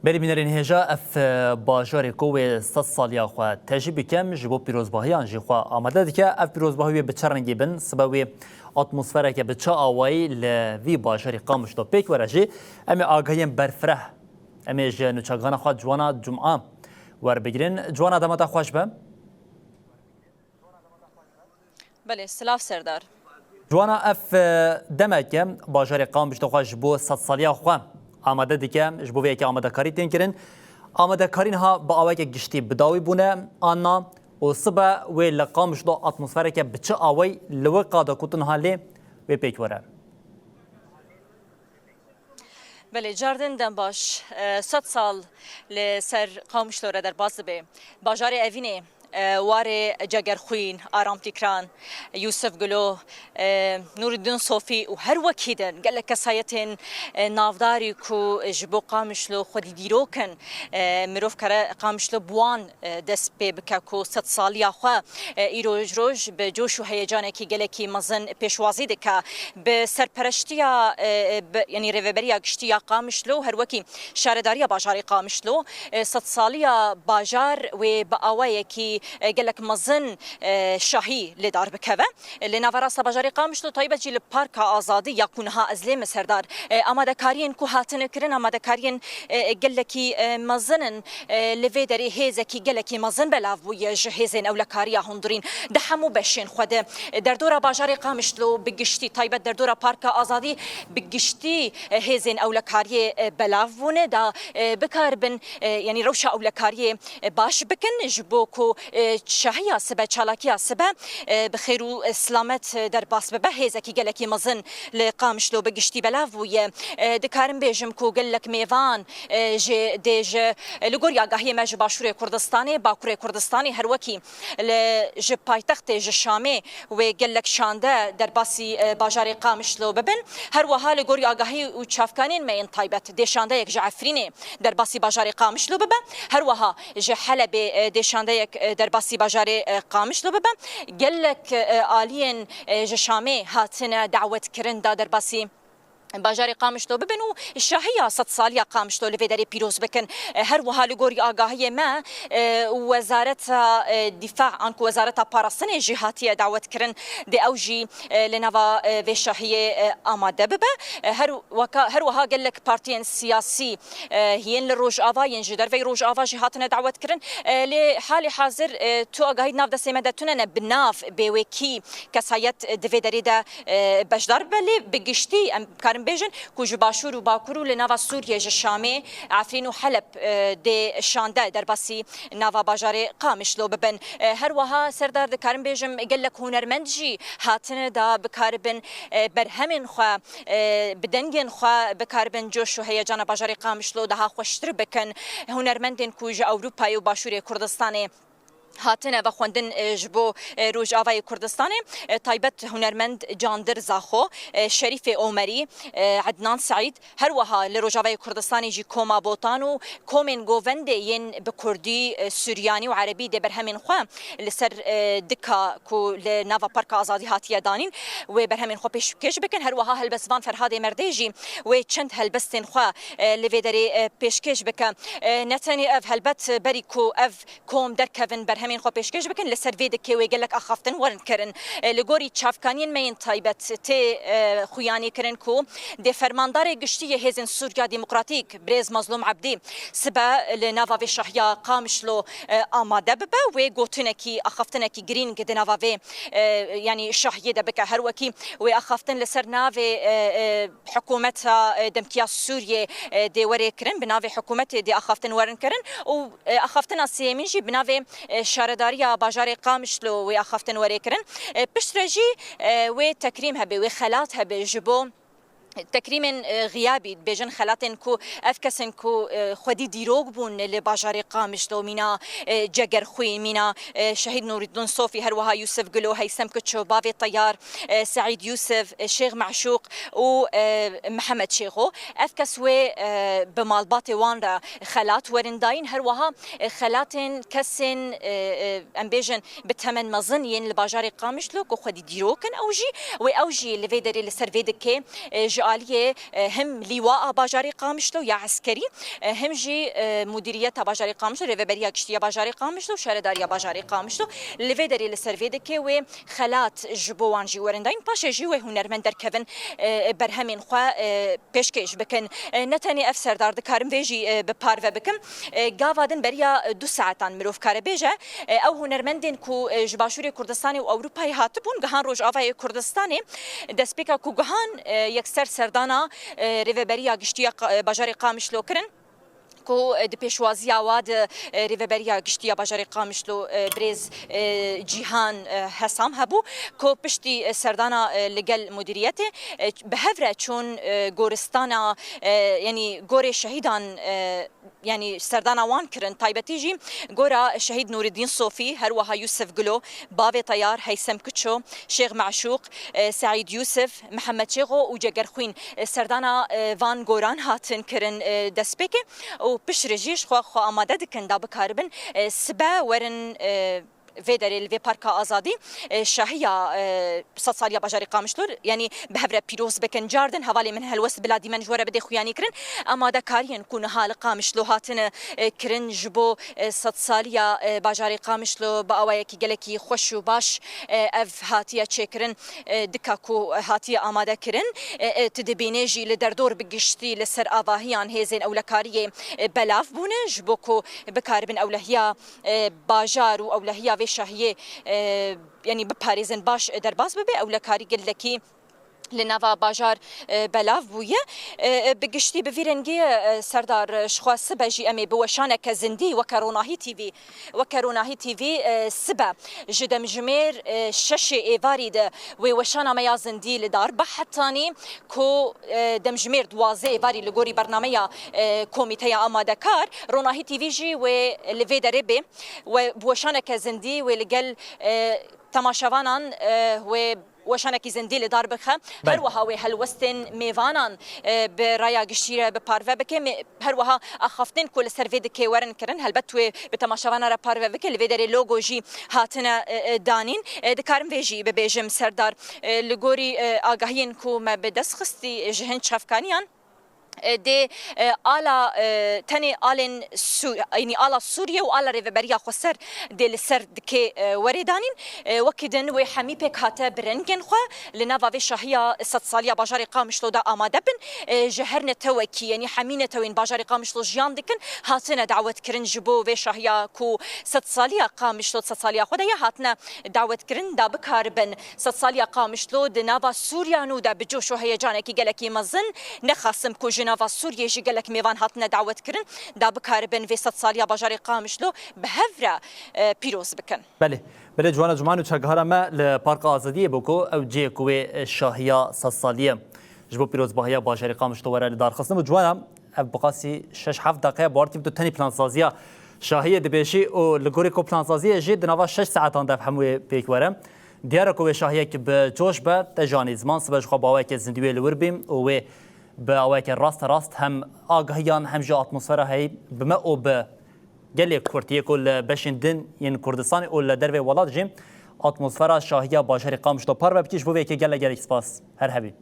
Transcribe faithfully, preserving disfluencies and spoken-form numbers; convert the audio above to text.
Belê bînerên hêja, ev, e, bajarê ku wê sed saliya xwe tejî bikem, ji bo pîrozbahiyan jî xwe amade dike. Ev pîrozbahî wê bi çi rengî bin? Sibe wê atmosfereke bi çi awayî li vî bajarê Qamişlo pêk were jî? Em ê agahiyên berfireh, em ê ji nûçegihana xwe Ciwana Cuma werbigirin. Ciwana, dema te xweş be. Belê, silav Serdar. Ciwana, ev, e, demeke bajarê Qamişlo xwe ji bo sedsaliya xwe amade dike, ji bo vê yekê amadekarî tên kirin. Amadekarî niha bi aweke giştî bi dawî bûne, an na? Û sibe wê li Qamişlo atmosfereke bi çi awayî li wir qada ku tu niha lê wê pêk were? Belê, cardin dem baş. E, sed sal li ser Qamişlo re derbas dibe. Bajarê Evînê, e, warê Cegerxwîn, Aram Tîkran, Yûsif Gulo, e, Nûrîdîn Sofî û her wekî din gelek kesayetên, e, navdarî ku ji bo Qamişlo xwedî dîrok in, e, mirov kare Qamişlo bi wan, e, dest pê bike ku sedsaliya xwe, e, îroj roj bi coş û heyecanekî gelekî mezin pêşwazî dike. Bi serpereştiya, e, e, bi, yanî rêveberiya giştî ya Qamişlo û her wekî şaredariya bajarê Qamişlo, e, sedsaliya bajar wê bi awayekî, e, gelek mezin, e, şahî li dar bikeve. Li naverasta bajarê Qamişlo, taybet jî li Parka Azadî ya ku niha ez lê me Serdar, e, amadekariyên ku hatine kirin, amadekariyên, e, gelekî, e, mezin in. E, li vê derê hêzekî gelekî mezin belav bûye ji hêzên ewlekariya hundirîn di hemû beşên xwe de. E, derdora bajarê Qamişlo bi giştî, taybet derdora Parka Azadî bi giştî, e, hêzên ewlekariyê, e, belav bûne da, e, bikaribin, e, yanî rewşa ewlekariyê, e, baş bikin, ji bo ku, e, şahiya sibe, çalakiya sibe, e, bi xêr û, e, silamet, e, derbas bibe. Hêzekî gelekî mezin li Qamişlo bi giştî belav bûye. E, dikarim bêjim ku gelek mêvan, e, jê dê ji, e, li gor agahiyê me ji Başûrê Kurdistanê, Bakurê Kurdistanê, her wekî li, ji paytextê, ji Şamê wê gelek şande derbasî, e, bajarê Qamişlo bibin. Her wiha li gor agahî û çavkaniyên me yên taybet dê şandeyek ji Efrînê derbasî bajarê Qamişlo bibe. Her wiha ji Helebê, e, dê şandeyek, e, derbasî bajarê, e, Qamişlo bibe. Gelek, e, aliyên, e, ji Şamê hatine dawetkirin da derbasî bajarê Qamişlo bibin û şahiya sedsaliya Qamişlo li vê derê pîroz bikin. E, her wiha li gorî agahiyê me, e, Wezareta, e, Dîfa, anku Wezareta Parastinê jî hatiye dawetkirin, dê ew jî, e, li nava, e, vê şahiyê, e, amade bibe. E, her weka, her wiha gelek partiyên siyasî, e, yên li Rojava, yên ji derveyî Rojava jî hatine dawetkirin. E, lê halê hazir, e, tu agahî di nav destê me de tune ne bi nav bê wê kî kesayet, e, di vê derê de, e, beşdar bibe. Lê bi giştî em karin bêjin ku ji Başûr û Bakur û li nava Sûriyê, ji Şamê, Efrîn û Heleb, e, dê şande derbasî nava bajarê Qamişlo bibin. E, her wiha Serdar, dikarim bêjim, gelek hunermend jî hatine da bikaribin, e, berhemên xwe, e, bi dengên xwe bikaribin coş û heyecana bajarê Qamişlo daha xweştir bikin. Hunermendên ku ji Ewropayê û Başûrê Kurdistanê hatine vexwendin, e, ji bo, e, Rojavayê Kurdistanê, e, taybet hunermend Candir Zaxo, e, Şerîfê Omerî, e, Ednan Seîd, her wiha li Rojavayê Kurdistanê jî Koma Botan û komên govendê yên bi kurdî, e, suryanî û erebî dê berhemên xwe li ser, e, dika ku li nava Parka Azadî hatiye danîn, wê berhemên xwe pêşkêş bikin. Her wiha helbestvan Ferhadê Merdê jî wê çend helbestên xwe, e, li vê derê, e, pêşkêş bike. E, ne tenê ev, helbet berî ku ev kom derkevin berhemên xwe pêşkêş bikin, li ser vê dikê wê gelek axaftin werin kirin. E, li gorî çavkaniyên me yên taybet tê, e, xuyanî kirin ku dê fermandarê giştî yê Hêzên Sûriya Demokratîk, birêz Mazlûm Ebdî, sibe li nava vê şahiya Qamişlo, e, amade bibe, wê gotinekî, axaftinekî girîng di nava vê, e, yanî şahiyê de bike. Her wekî wê axaftin li ser navê, e, e, hikûmeta, e, demkiya Sûriyê, e, dê werê kirin, bi navê hikûmetê dê axaftin werin kirin û, e, axaftina sêyemîn jî bi navê, e, şaredariya bajarê Qamişlo wê axaftin werê kirin. E, piştre jî, e, wê tekrîm hebe, wê xelat hebe ji bo tekrîmên, e, xiyabî, dibêjin xelatên ku ev kesên ku, e, xwedî dîrok bûn li bajarê Qamişlo, mîna, e, Cegerxwîn, mîna, e, Şehîd Nûrîdîn Sofî, her wiha Yûsif Gulo, Heysem Kiço, Bavê Teyar, e, Seîd Yûsif, e, Şêx Meşûq û, e, Mihemed Şêxo. Ev kes wê, e, bi malbatê wan re xelat werin dayîn. Her wiha, e, xelatên kesên, e, e, em bêjin bi temen mezin yên li bajarê Qamişlo ku xwedî dîrok in, ew jî, wê ew jî li vê derê li ser vê dikê, e, ji Aliyê e, hem lîwa a bajarê Qamişlo ya eskerî, e, hem jî e, mudîriyeta bajarê Qamişlo, rêveberiya giştî ya bajarê Qamişlo, şaredariya bajarê Qamişlo li vê derê li ser vê dike wê xelat ji bo wan jî werin dayîn. Paşê jî wê hunermend derkevin, e, berhemên xwe e, pêşkêş bikin. E, ne tenê ev serdar, dikarim vê jî e, bi parve bikim. E, gava din beriya e, du saetan mirov kare bêje, e, ew hunermendên ku e, ji Başûrê Kurdistanê û Ewropayê hatibûn, gihan Rojavayê Kurdistanê, destpêka ku gihan e, yekser serdana e, rêveberiya giştî ya Qa-, e, bajarê Qamişlo kirin, ku e, di pêşwaziya wa de e, rêveberiya giştî ya bajarê Qamişlo, e, birêz e, Cîhan e, Hesam hebû, ku piştî e, serdana e, li gel mudîriyetê e, bi hev re çûn e, goristana, e, yanî gorê şehîdan, e, yanî serdana wan kirin. Taybetî jî gora şehîd Nûreddîn Sofî, her wiha Yûsif Gulo, Bavê Teyar, Heysem Kiço, Şêx Meşûq, e, Seîd Yûsif, Mihemed Çêxo û Cegerxwîn, e, serdana e, van goran hatin kirin e, destpêkê û piştre jî ji xwe xwe amade dikin da bikaribin e, sibe werin e, vê derê li vê Parka Azadî e, şahiya e, sedsaliya bajarê Qamişlo, yanî bi hev re pîroz bikin. Cardin hevalê min helwest bila dîmen ji we re bidê xuyanî kirin. Amadekariyên ku niha li Qamişlo hatine e, kirin ji bo e, sedsaliya e, bajarê Qamişlo bi awayekî gelekî xweş û baş e, ev hatiye çêkirin. E, dika ku hatiye amade kirin, e, e, tu dibînê jî li derdor bi giştî li ser avahiyan hêzên ewlekariyê e, belav bûne, ji bo ku bikaribin ewlehiya e, bajar û ewlehiya vê şahiyê, e, yanî biparêzin, baş derbas bibe. Ewlekarî gelekî li nava bajar e, belav bûye. E, e, bi giştî bi vî rengî, e, Serdar, e, ji xwe sibe jî em ê bi weşaneke zindî weke Ronahî T V, weke Ronahî T V e, sibe ji demjimêr e, şeşê êvarî de wê weşana me ya zindî li dar be, hetanî ku e, demjimêr duwazdeh êvarî li gorî bernameya e, komîteya amadekar, Ronahî T V jî wê li vê derê bê. We bi weşaneke zindî wê li gel e, temaşevanan e, wê weşanekî zindî li dar bixe. Her Belê. Wiha wê helwestên mêvanan e, bi raya giştî re bi parve bike. Mê-, her wiha axaftên ku li ser vê dikê werin kirin, helbet wê bi temaşevana re parve bike. Li vê derê logo jî hatine e, e, danîn. E, dikarim vê jî bibêjim, Serdar. E, li gorî e, agahiyên ku me bi dest xistî, e, ji hin çavkaniyan, e, dê, e, ala, e, tenê alên Sû-, yanî ala Sûriye û ala Rêveberiya Xweser dê li ser dikê, e, werê danîn. E, wekî din wê hemî pêkhate bi rengên xwe li nava vê şahiya sedsaliya bajarê Qamişlo de amade bin. E, ji her netewekî, yanî hemî netewên bajarê Qamişlo jiyan dikin, hatine dawetkirin ji bo vê şahiya ku sedsaliya Qamişlo, sedsaliya xwe de ye, hatine dawetkirin da bikaribin sedsaliya Qamişlo di nava Sûriya nû de bi coş û heyecanekî gelekî mezin, nexasim ku ji nava Sûriyê jî gelek mêvan hatine dawetkirin, da bikaribin vê sedsaliya bajarê Qamişlo bi hev re, e, pîroz bikin. Belê. Belê, Ciwana Cumano, çekgehara me li Parka Azadiyê bû ku ew cihê ku wê, e, şahiya sedsaliyê ji bo pîrozbahiya bajarê Qamişlo were li dar xistin û Ciwana, ev bi qasî şeş heft deqe ye, bawer dikim tu tenê plansaziya şahiyê dibêjî û li gorî ku plansaziyê jî di nava şeş saetan de ev hemûyê pêk were. Diyar e ku wê şahiyek bi coş be, te jî anî ziman sibe ji xwe bi awayekê zindî wê li wir bîm û wê bi awayeke rasterast hem agahiyan hem jî atmosfera heyî bi me û bi gelê Kurd yê ku li beşên din yên Kurdistanê û li dervê welat jî atmosfera şahiya bajarê Qamişlo parve bikî. Ji bo vê yekê gelek gelek spas. Her hebî.